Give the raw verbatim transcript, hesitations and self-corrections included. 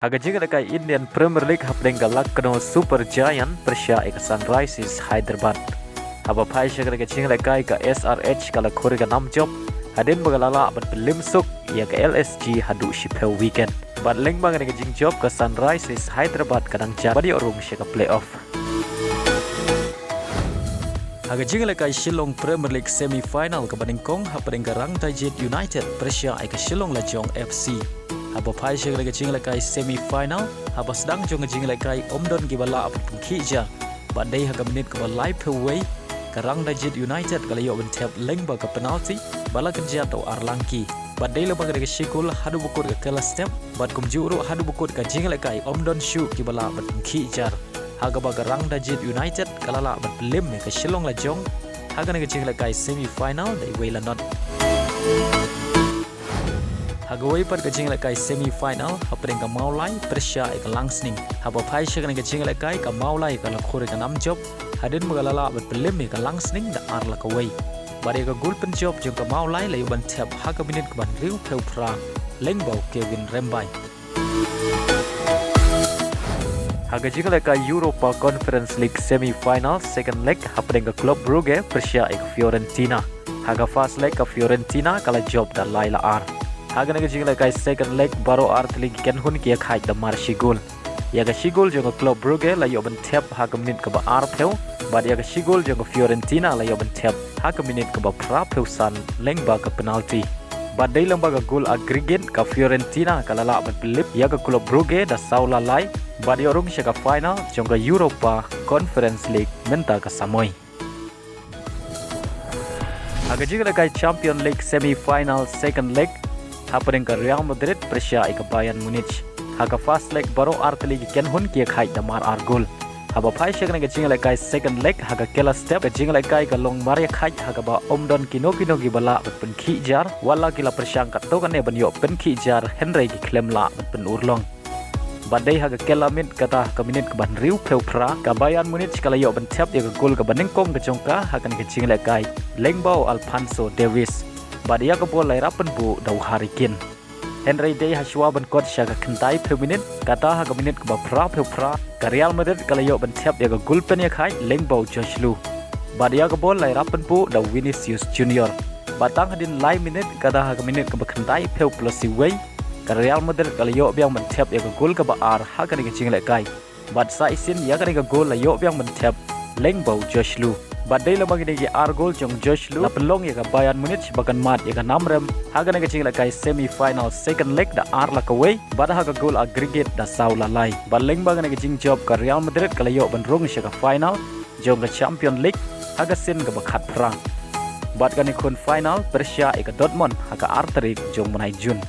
Ha ka jingïalehkai Indian Premier League hapdeng ka Lucknow Super Giant pyrshah ïa ka Sunrisers Hyderabad. Haba phai sha ka jingïalehkai ka S R H ka la khur ïa ka nam jop hadien ba ka la lah ban pynlem suk ïa ka L S G haduh shiphew wicket. Bad lyngba kane ka jingjop ka Sunrisers Hyderabad ka dang jan ban ïoh rung sha ka playoff. Ha ka jingïalehkai Shillong Premier League semi final kaba nyngkong hapdeng ka Rangdajied United pyrshah ïa ka Shillong Lajong F C. Haba phai sha ka jingïalehkai semi final, haba sdang jong ka jingïalehkai ym don kiba lah ban pynkhih jar. Bad dei ha ka minit kaba laiphew wei, ka Rangdajied United ka la ïoh ban thep lyngba ka penalty ba la kynjat da u Arlangki. Bad dei lyngba kane ka shi gol haduh ba kut ka kylla step, bad kumjuh ruh haduh ba kut ka jingïalehkai ym don shuh kiba lah ban pynkhih jar. Ha kaba ka Rangdajied United ka la lah ban pynlem ïa ka Shillong Lajong ha kane ka jingïalehkai semi final da iwei la not. Ha kawei pat ka jingïalehkai semi final hapdeng ka Mawlai pyrshah ïa ka Langsning. Haba phai sha kane ka jingïalehkai ka Mawlai ka la khur ïa ka nam jop hadien ba ka la lah ban pynlem ïa ka Langsning da ar la kawei. Bad ïa ka gol pynjop jong ka Mawlai la ïoh ban thep ha ka minit kaba hynriewphew phra lyngba u Kevin Rembai. Ha ka jingïalehkai Europa Conference League semi final second leg hapdeng ka Club Brugge pyrshah ïa ka Fiorentina. Ha ka first leg ka Fiorentina ka la jop da lai la ar. Ha kane ka jingïalehkai second leg baroh artylli ki kynhun ki ïakhaid da mar shi gol. Ïa ka shi gol jong ka Club Brugge la ïoh ban thep ha ka minit kaba arphew, bad ïa ka shi gol jong ka Fiorentina la ïoh ban thep ha ka minit kaba phraphew san lyngba ka penalty. Bad dei lyngba ka gol aggregate ka Fiorentina ka la lah ban pynlip ïa ka Club Brugge da saw la lai, bad ïoh rung sha ka final jong ka Europa Conference League mynta ka samoi. Ha ka jingïalehkai Champion League semi final second leg hapdeng ka Real Madrid pyrshah ïa ka Bayern Munich. Ha ka first leg baroh artylli ki kynhun ki ïakhaid da mar ar gol. Haba phai sha kane ka jingïalehkai second leg ha ka kylla step ka jingïalehkai ka long mar ïakhaid ha kaba ym don kino kino kiba lah ban pynkhih jar, wat la ki la pyrshang katto katne ban ïoh pynkhih jar hynrei ki khlem lah ban pynurlong. Bad dei ha ka kylla miet kata ha ka minit kaba hynriewphew phra ka Bayern Munich ka la ïoh ban thep ïa ka gol kaba nyngkong ka jong ka ha kane ka jingïalehkai lyngba u Alphonso Davies. Bad ïa ka bol la ïarap pynbuh da u Harry Kane. Hynrei dei ha shuwa ban kot sha ka khyndaiphew minit, kata ha ka minit kaba phraphew phra ka Real Madrid ka la ïoh ban thep ïa ka gol pynïakhaid lyngba u Joselu. Bad ïa ka bol la ïarap pynbuh da u Vinicius Junior. Bad tang hadien lai minit, kata ha ka minit kaba khyndaiphew plus iwei, ka Real Madrid ka la ïoh biang ban thep ïa ka gol kaba ar ha kane ka jingïalehkai. Bad sa shisien ïa kane ka gol la ïoh biang ban thep lyngba u Joselu. Bad dei lyngba kine ki ar gol jong u Joselu la pynlong ïa ka Bayern Munich ba kan mad ïa ka nam rem ha kane ka jingïalehkai semi final second leg da ar la kawei, bad ha ka gol aggregate da saw la lai. Bad lyngba kane ka jingjop ka Real Madrid ka la ïoh ban rung sha ka final jong ka Champion League ha ka sien kaba khatphra. Bad kan ïakhun final pyrshah ïa ka Dortmund ha ka ar tarik jong u bnai Jun.